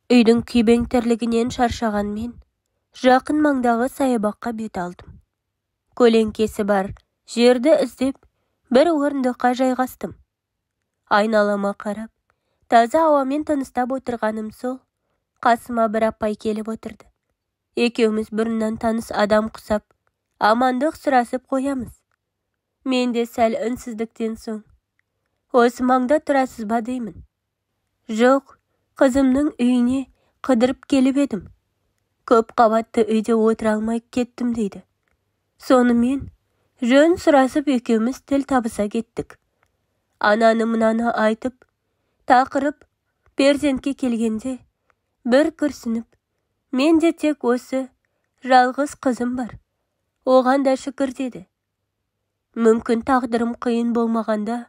Үйдің күйбең тірлігінен шаршаған мен жақын маңдағы саябаққа бет алдым. Көлеңкесі бар жерді іздеп бір орындыққа жайғастым. Айналама қарап, таза ауамен тыныстап отырғаным сол, қасыма бір апай келіп отырды. Екеуміз бұрыннан таныс адам құсап, амандық сұрасып қоямыз. Мен де сәл үнсіздіктен соң, «Осы маңда тұрасыз ба?» деймін. «Жоқ, қызымның үйіне қыдырып келіп едім. Көп қабатты үйде отыра алмай кеттім», дейді. Сонымен жөн сұрасып екеуміз тіл табыса кеттік. Ананы-мынаны айтып, тақырып перзентке келгенде бір күрсініп, «Мен де тек осы жалғыз қызым бар, оған да шүкір», деді. Мүмкін тағдырым қиын болмағанда,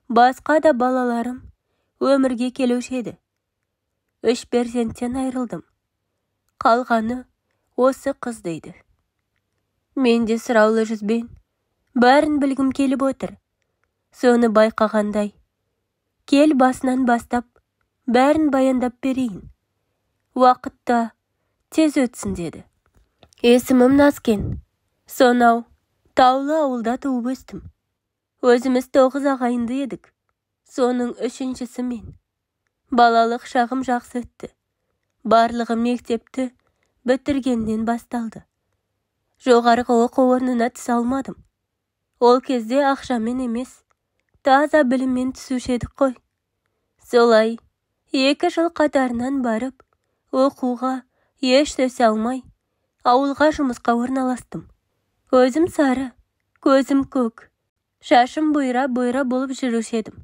басқа да балаларым өмірге келуші еді. 3 перзенттен айырылдым. Қалғаны осы қыз, дейді. Мен де сұраулы жүзбен бәрін білгім келіп отыр. Соны байқағандай, «Кел, басынан бастап бәрін баяндап берейін. Уақытта тез өтсін», деді. Есімім Назкен. Сонау таулы ауылда туып өстім. Өзіміз 9 ағайынды едік. Соның 3-шісі мен. Балалық шағым жақсы өтті. Барлығы мектепті бітіргеннен басталды. Жоғарғы оқу орнына түсе алмадым. Ол кезде ақшамен емес, таза біліммен түсуші едік қой. Солай 2 жыл қатарынан барып, оқуға еш түсе алмай, ауылға жұмысқа орналастым. Көзім сары, көзім көк, шашым бұйра-бұйра болып жүруші едім.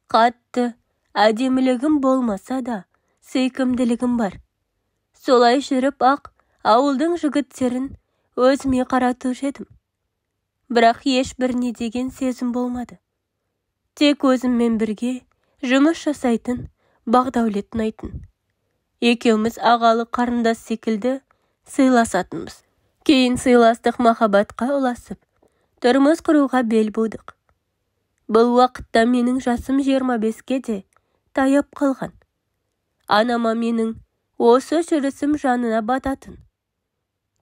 Қатты әдемілігім болмаса да, сүйкімділігім бар. Солай жүріп ақ ауылдың жігіттерін өзіме қаратушы едім. Бірақ ешбіріне деген сезім болмады. Тек өзіммен бірге жұмыс жасайтын Бағдәулет ұнайтын. Екеуміз ағалы қарындас секілді сыйласатынбыз. Кейін сыйластық махаббатқа ұласып, тұрмыс құруға бел будық. Бұл уақытта менің жасым 25-ке де таяп қалған. Анама менің осы жүрісім жанына бататын.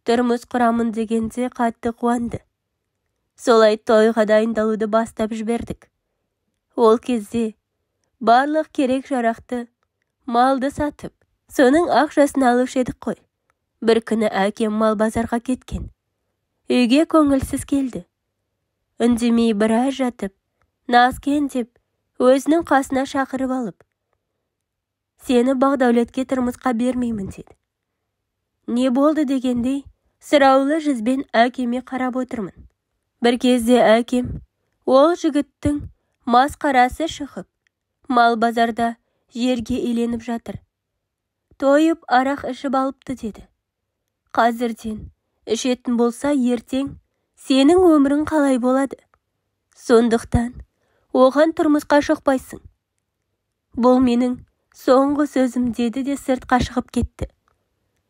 Тұрмыс құрамын дегенде қатты қуанды. Солай тойға дайындалуды бастап жібердік. Ол кезде барлық керек жарақты, малды сатып, соның ақшасын алушы едік қой. Бір күні әкем мал базарға кеткен. Үйге көңілсіз келді. Үндемей біраз жатып, «Назкен» деп өзінің қасына шақырып алып, «Сені Бағдәулетке тұрмысқа бермеймін», деді. Не болды дегендей, сұраулы жүзбен әкеме қарап отырмын. Бір кезде әкем, ол жігіттің масқарасы шығып, мал базарда жерге иленіп жатыр. Тойып арақ ішіп алыпты, деді. Қазірден ішетін болса, ертең сенің өмірің қалай болады? Сондықтан оған тұрмысқа шықпайсың. Бұл менің соңғы сөзім, деді де сыртқа шығып кетті.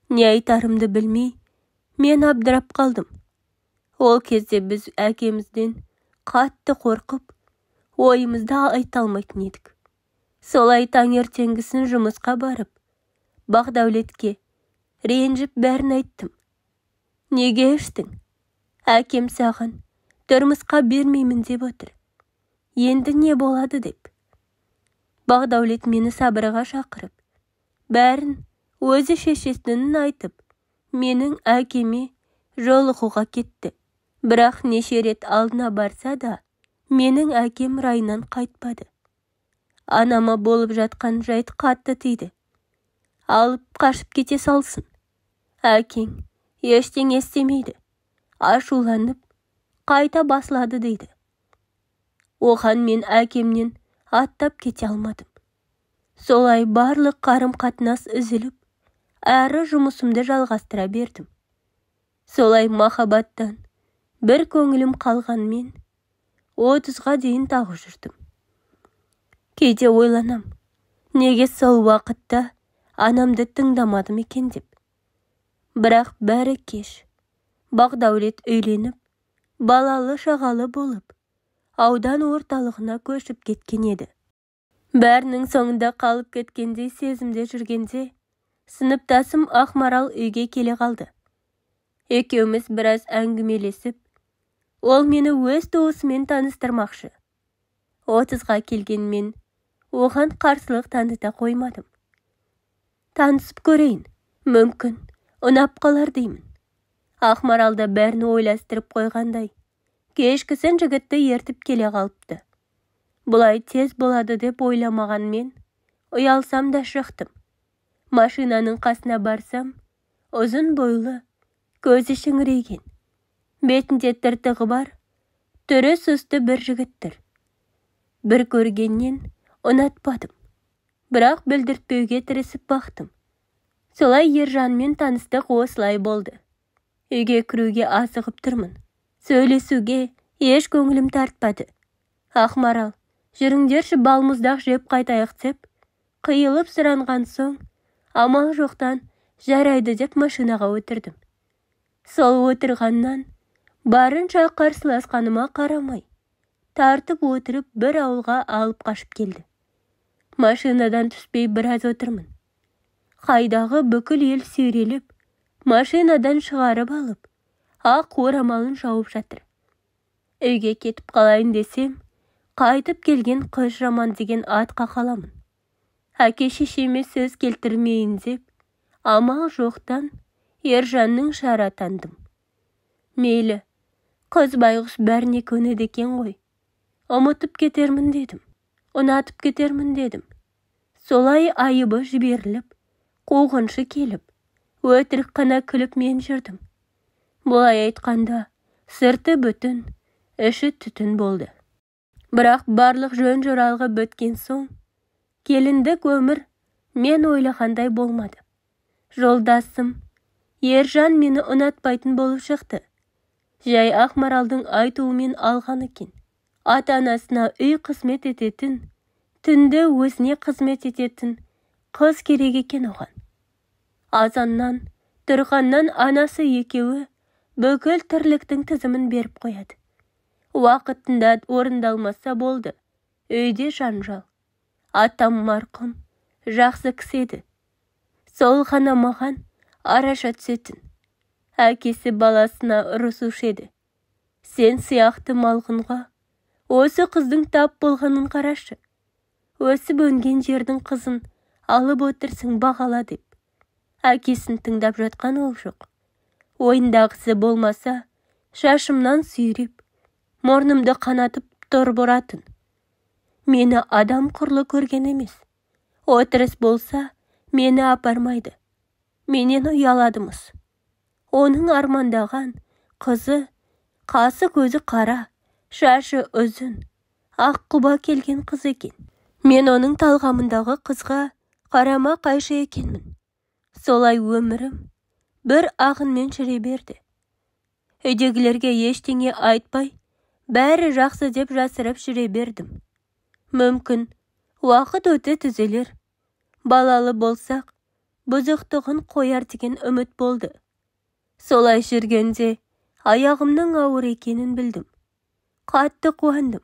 Не айтарымды білмей, мен абдырап қалдым. Ол кезде біз әкемізден қатты қорқып, ойымызды айта алмайтын едік. Солай таңертеңгісін жұмысқа барып, Бағдәулетке ренжіп бәрін айттым. «Неге іштің? Әкем саған тұрмысқа бермеймін деп отыр. Енді не болады?» деп. Бағдәулет мені сабырға шақырып, бәрін өзі шешетінін айтып, менің әкеме жолығуға кетті. Бірақ неше рет алдына барса да, менің әкем райынан қайтпады. Анама болып жатқан жайт қатты тиді. «Алып қашып кете салсын. Әкең ештеңе істемейді. Ашуланып қайта басылады», дейді. Оған мен әкемнен аттап кете алмадым. Солай барлық қарым-қатынас үзіліп, әрі жұмысымды жалғастыра бердім. Солай махаббаттан бір көңілім қалғанмен 30-ға дейін тағы жүрдім. Кейде ойланам, неге сол уақытта анамды тыңдамадым екен деп. Бірақ бәрі кеш. Бағдәулет үйленіп, балалы шағалы болып, аудан орталығына көшіп кеткен еді. Бәрінің соңында қалып кеткендей сезімде жүргенде, Сыныптасым Ақмарал үйге келе қалды. Екеуміз біраз әңгімелесіп, ол мені өз туысымен таныстырмақшы. 30-ға келгенмен оған қарсылық таныта қоймадым. Танысып көрейін, мүмкін ұнап қалар деймін. Ақмарал да бәрін ойластырып қойғандай, кешкісін жігітті ертіп келе қалыпты. Бұлай тез болады деп ойламағанмен, ұялсам да шықтым. Машинаның қасына барсам, ұзын бойлы, көзі шіңірейген, бетінде тыртығы бар, түрі сұсты бір жігіттір. Бір көргеннен ұнатпадым, бірақ білдіртпеуге тырысып бақтым. Солай Ержанмен таныстық осылай болды. Үйге кіруге асығып тұрмын. Сөйлесуге еш көңілім тартпады. Ақмарал, жүріңдерші балмұздақ жеп қайтайық деп, қиылып сұранған соң, амал жоқтан жарайды деп машинаға отырдым. Сол отырғаннан барынша қарсыласқаныма қарамай, тартып отырып бір ауылға алып қашып келді. Машинадан түспей біраз отырмын. Қайдағы бүкіл ел сүйреліп, машинадан шығарып алып, ақ орамалын жауып жатыр. Үйге кетіп қалайын десем, қайтып келген қыз жаман деген атқа қаламын. Әке шешеме сөз келтірмейін деп, амал жоқтан Ержанның жары атандым. Мейлі, қыз байғұс бәріне көнеді екен ғой. Ұмытып кетермін дедім, ұнатып кетермін дедім. Солай айыбы жіберіліп, қуғыншы келіп, өтірік қана күліп мен жүрдім. Бұлай айтқанда, сырты бүтін, іші түтін болды. Бірақ барлық жөн-жоралғы біткен соң, келіндік өмір мен ойлағандай болмады. Жолдасым Ержан мені ұнатпайтын болып шықты. Жай Ақмаралдың айтуымен алған екен. Ата-анасына үй қызмет ететін, түнде өзіне қызмет ететін қыз керек екен оған. Азаннан, тұрғаннан анасы екеуі бүкіл тірліктің тізімін беріп қояды. Уақытында орындалмаса болды, үйде жанжал. Атам марқұм, жақсы кісі еді. Сол ғана маған араша түсетін. Әкесі баласына ұрысушы еді. Сен сияқты малғұнға осы қыздың тап болғанын қарашы. Өсіп өнген жердің қызын алып отырсың бағала деп. Әкесін тыңдап жатқан ол жоқ. Ойындағысы болмаса, шашымнан сүйреп, мұрнымды қанатып тұрып ұратын. Мені адам құрлы көрген емес. Отырыс болса, мені апармайды. Менен ұяладымыз. Оның армандаған қызы, қасы көзі қара, шашы ұзын, ақ құба келген қыз екен. Мен оның талғамындағы қызға қарама қайшы екенмін. Солай өмірім бір ағынмен жүре берді. Үйдегілерге ештеңе айтпай, бәрі жақсы деп жасырып жүре бердім. Мүмкін, уақыт өте түзелер. Балалы болсақ, бұзықтығын қояр деген үміт болды. Солай жүргенде аяғымның ауыр екенін білдім. Қатты қуандым.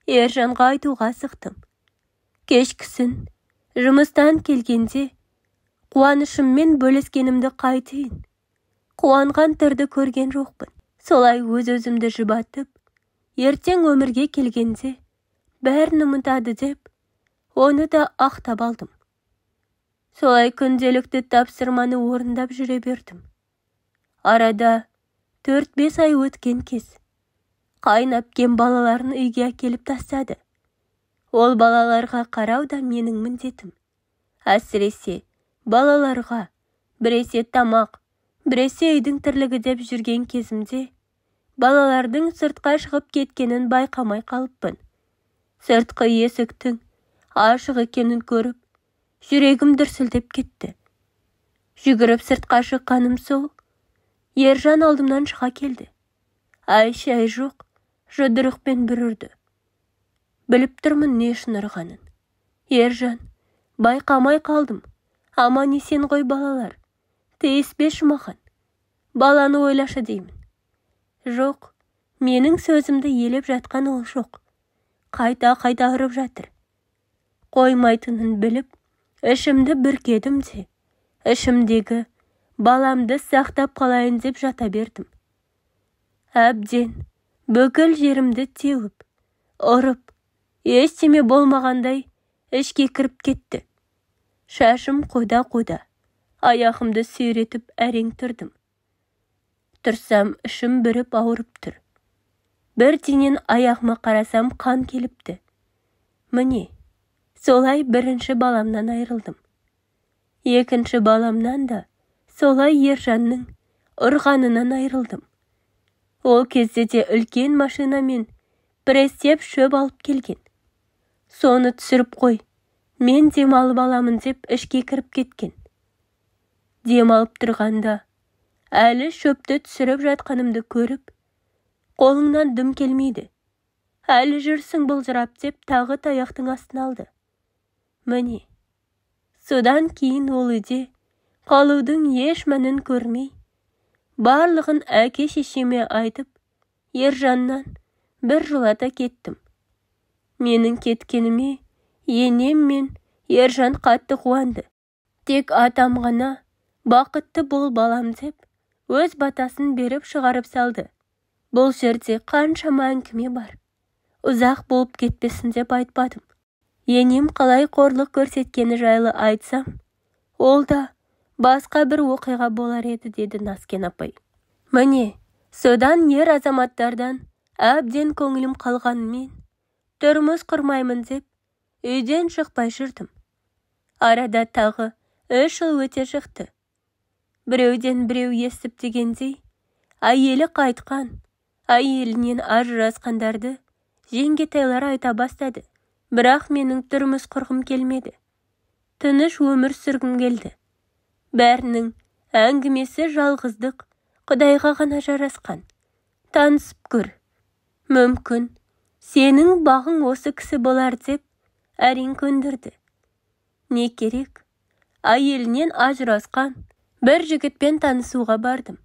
Ержанға айтуға асықтым. Кешкісін жұмыстан келгенде қуанышыммен бөліскенімді қайтейін. Қуанған түрді көрген жоқпын. Солай өз-өзімді жұбатып, ертең өмірге келгенде бәрін ұмытады деп, оны да ақтап алдым. Солай күнделікті тапсырманы орындап жүре бердім. Арада 4-5 ай өткен кез, қайын әпкем балаларын үйге әкеліп тастады. Ол балаларға қарау да менің міндетім. Әсіресе балаларға біресе тамақ, біресе үйдің тірлігі деп жүрген кезімде балалардың сыртқа шығып кеткенін байқамай қалыппын. Сыртқы есіктің ашық екенін көріп, жүрегім дүрсілдеп кетті. Жүгіріп сыртқа шыққаным сол, Ержан алдымнан шыға келді. Ай-шай жоқ, жұдырықпен бір ұрды. Біліп тұрмын не үшін ұрғанын. Ержан, байқамай қалдым. Аман есен ғой балалар. Тиіспеші маған. Баланы ойлашы деймін. Жоқ, менің сөзімді елеп жатқан ол жоқ. Қайта-қайта ұрып жатыр. Қоймайтынын біліп, ішімді бүркедім де, Ішімдегі баламды сақтап қалайын деп жата бердім. Әбден бүкіл жерімді теуіп, ұрып, ештеме болмағандай ішке кіріп кетті. Шашым қуда-қуда, аяғымды сүйретіп әрең тұрдым. Тұрсам, ішім бүріп ауырып тұр. Бірденен аяғыма қарасам, қан келіпті. Міне, солай бірінші баламнан айырылдым. Екінші баламнан да солай Ержанның ұрғанынан айырылдым. Ол кезде де үлкен машинамен пресстеп шөп алып келген. Соны түсіріп қой, мен демалып аламын деп ішке кіріп кеткен. Демалып тұрғанда әлі шөпті түсіріп жатқанымды көріп, қолыңнан дым келмейді, әлі жүрсің былжырап деп тағы таяқтың астына алды. Міне, содан кейін ол үйде қалудың еш мәнін көрмей, барлығын әке шешеме айтып, Ержаннан бір жолата кеттім. Менің кеткеніме енем мен Ержан қатты қуанды. Тек атам ғана бақытты бол балам деп өз батасын беріп шығарып салды. Бұл жерде қаншама әңгіме бар. Ұзақ болып кетпесін деп айтпадым. Енем қалай қорлық көрсеткені жайлы айтсам, ол да басқа бір оқиға болар еді, деді Наскен апай. Міне, содан ер азаматтардан әбден көңілім қалғанымен тұрмыс құрмаймын деп үйден шықпай жүрдім. Арада тағы 3 жыл өте шықты. Біреуден біреу естіп дегендей, әйелі қайтқан, әйелінен ажырасқандарды жеңгетайлар айта бастады. Бірақ менің тұрмыс құрғым келмеді. Тыныш өмір сүргім келді. Бәрінің әңгімесі жалғыздық, Құдайға ғана жарасқан. Танысып көр. Мүмкін, сенің бағың осы кісі болар деп әрең көндірді. Не керек, әйелінен ажырасқан бір жігітпен танысуға бардым.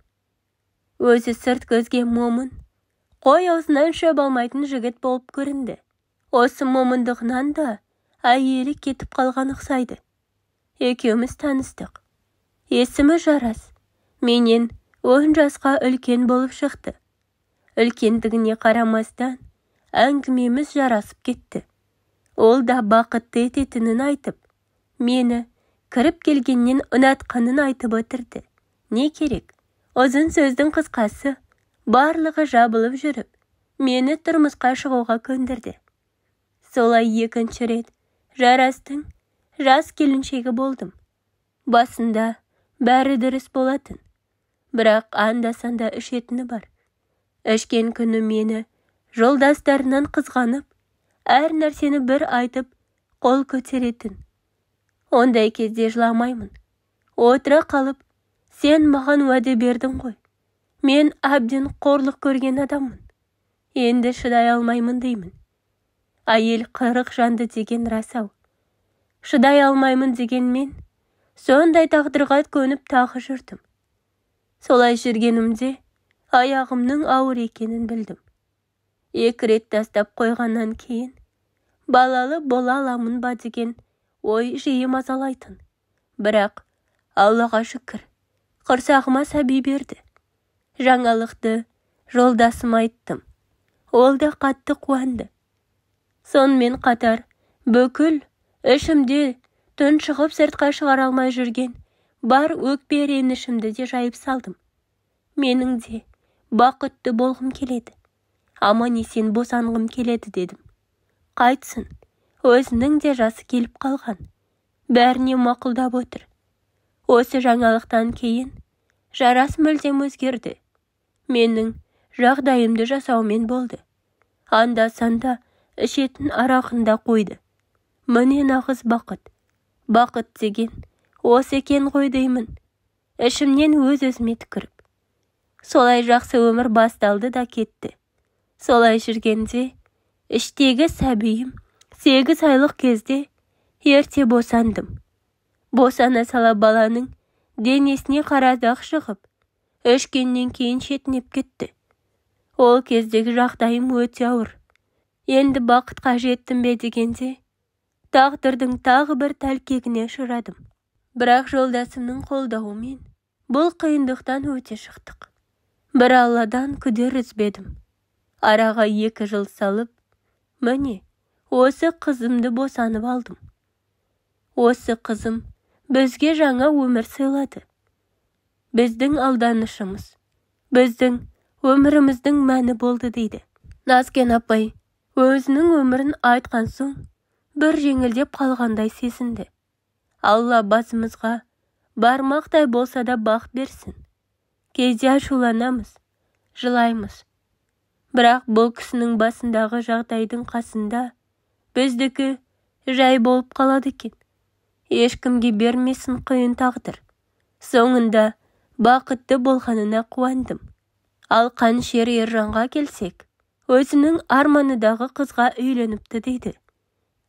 Өзі сырт көзге момын, қой аузынан шөп алмайтын жігіт болып көрінді. Осы момындығынан да әйелі кетіп қалған ұқсайды. Екеуміз таныстық. Есімі Жарас, менен 10 жасқа үлкен болып шықты. Үлкендігіне қарамастан әңгімеміз жарасып кетті. Ол да бақытты ететінін айтып, мені кіріп келгеннен ұнатқанын айтып отырды. Не керек, ұзын сөздің қысқасы, барлығы жабылып жүріп, мені тұрмысқа шығуға көндірді. Солай екінші рет Жарастың жас келіншегі болдым. Басында бәрі дұрыс болатын, бірақ анда-санда ішетіні бар. Ішкен күні мені жолдастарынан қызғанып, әр нәрсені бір айтып, қол көтеретін. Ондай кезде жыламаймын. Отыра қалып, сен маған уәде бердің ғой. Мен әбден қорлық көрген адаммын. Енді шыдай алмаймын деймін. Әйел 40 жанды деген рас-ау. Шыдай алмаймын дегенмен, сондай тағдырға көніп тағы жүрдім. Солай жүргенімде аяғымның ауыр екенін білдім. 2 рет тастап қойғаннан кейін балалы бола аламын ба деген ой жиі мазалайтын. Бірақ Аллаға шүкір, құрсағыма сәби берді. Жаңалықты жолдасыма айттым. Ол да қатты қуанды. Сонымен қатар бүкіл ішімде тұншығып сыртқа шығара алмай жүрген бар өкпе ренішімді де жайып салдым. Менің де бақытты болғым келеді. Аман-есен босанғым келеді дедім. Қайтсын, өзінің де жасы келіп қалған. Бәріне мақұлдап отыр. Осы жаңалықтан кейін Жарас мүлдем өзгерді. Менің жағдайымды жасаумен болды. Анда-санда ішетін арағын да қойды. Міне нағыз бақыт. Бақыт деген осы екен ғой деймін. Ішімнен өз-өзіме түкіріп. Солай жақсы өмір басталды да кетті. Солай жүргенде іштегі сәбиім 8 айлық кезде ерте босандым. Босана сала баланың денесіне қара дақ шығып, ішкеннен кейін шетінеп кетті. Ол кездегі жағдайым өте ауыр. Енді бақытқа жеттім бе дегенде, тағдырдың тағы бір тәлкегіне ұшырадым. Бірақ жолдасымның қолдауымен бұл қиындықтан өте шықтық. Бір Алладан күдер үзбедім. Араға 2 жыл салып, міне, осы қызымды босанып алдым. Осы қызым бізге жаңа өмір сыйлады. Біздің алданышымыз, біздің өміріміздің мәні болды дейді. Назкен апай өзінің өмірін айтқан соң бір жеңілдеп қалғандай сезінді. Алла басымызға бармақтай болса да бақ берсін. Кейде ашуланамыз, жылаймыз. Бірақ бұл кісінің басындағы жағдайдың қасында біздікі жай болып қалады екен. Ешкімге бермесін қиын тағдыр. Соңында бақытты болғанына қуандым. Ал Қанішер Ержанға келсек, өзінің арманыдағы қызға үйленіпті дейді.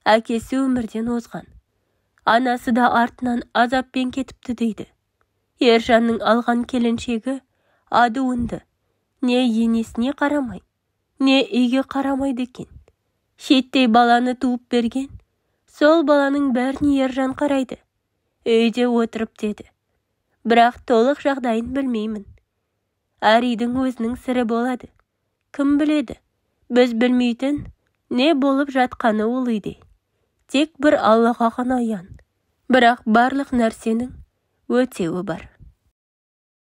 Әкесі өмірден озған. Анасы да артынан азаппен кетіпті дейді. Ержанның алған келіншегі адуынды, не енесіне қарамай, не үйге қарамайды екен. Шеттей баланы туып берген, сол баланың бәріне Ержан қарайды. Үйде отырып деді. Бірақ толық жағдайын білмеймін. Әр үйдің өзінің сыры болады. Кім біледі, біз білмейтін не болып жатқаны ол үйде. Тек бір Аллаға ғана аян. Бірақ барлық нәрсенің өтеуі бар.